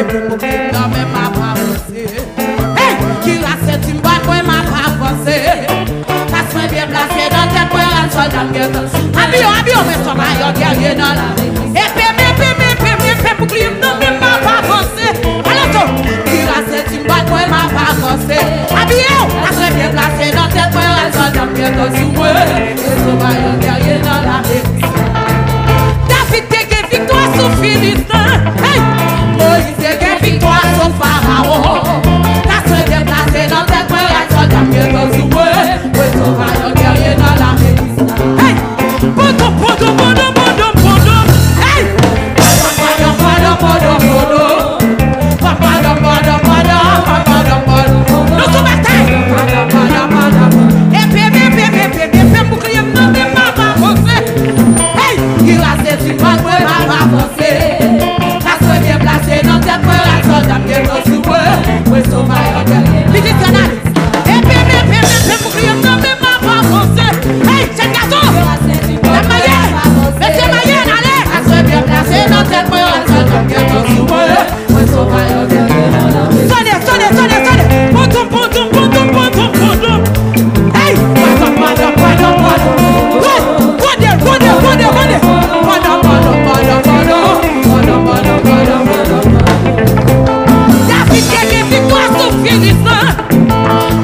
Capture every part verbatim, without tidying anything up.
Nan men m ap avanse. Hey! Kira senti m bat mwen m ap avanse. Plas mwen byen plase nan tèt mwen, rad sòlda m gentan sou mwen. Abiye w, abiye w, men sòvayè gèrye nan lame. Epe m, epe m, epe m, epe m, boukliye m nan men m ap avanse. Alò to! Kira senti m bat mwen m ap avanse. Abiye w! Plas mwen byen plase nan tèt mwen, rad sòlda m gentan sou mwen. E sòvayè gèrye nan lame. David te gen viktwa sou Filistin. Hey! Moyiz te gen viktwa sou Farawon. Plas mwen byen plase nan tèt mwen, rad sòlda m gentan sou mwen. Mwen sòvayè gèrye nan lame Izrayèl. Hey! Podo, podo, podo, podo, podo. Hey! Podo, podo, podo, podo, podo. Podo, podo, podo, podo, podo, podo. Nou sou batay. Podo, podo, podo, podo. Epe m, epe m, epe m, epe m, boukliye m nan men m ap avanse. Hey! Kira senti m bat mwen m ap avanse. Plas mwen byen plase nan tèt mwen, rad sòlda m gentan sou mwen. Mwen sòvayè gèrye. Pitit Granad. Epe m, epe m, epe m, boukliye m nan men m ap avanse. Hey, jèn gason! N ap marye! Mesye marye, n ale! Plas mwen byen plase nan tèt mwen, rad sòlda m gentan sou mwen. Mwen sòvayè gèrye nan lame. Sonde, sonde, sonde, sonde! Pontonm, pontonm, pontonm, pontonm, pontonm! Hey! Padon, padon, padon, padon! Woo! Woo de, woo de, woo de, woo de! Padon, padon, padon, padon! Padon, padon, padon, padon, padon! David te gen viktwa sou Filistin!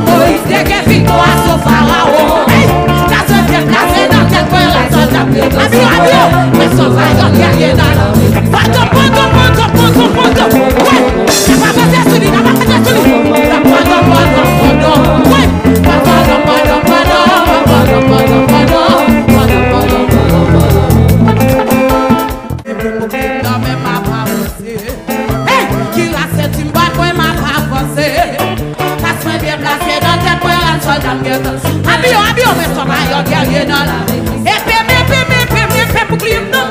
Moyiz te gen viktwa sou Farawon. Hey! Plas mwen byen plase nan tèt mwen, rad sòlda m gentan sou mwen. Abiye w, abiye w! Mwen sòvayè gèrye nan lame. Podo, podo, podo, podo, podo. Wi! N ap avanse sou li, n ap avanse sou li. Podo, podo, podo. Wi! Podo, podo, podo. Podo, podo, podo. Podo, podo, podo. Nan men m ap avanse. Hey! Kira senti m bat mwen m ap avanse. Plas mwen byen plase nan tèt mwen, rad sòlda m gentan sou mwen. Abiye w, abiye w, men sòvayè gèrye nan lame. Epe m, epe m, epe m, epe m, boukliye m nan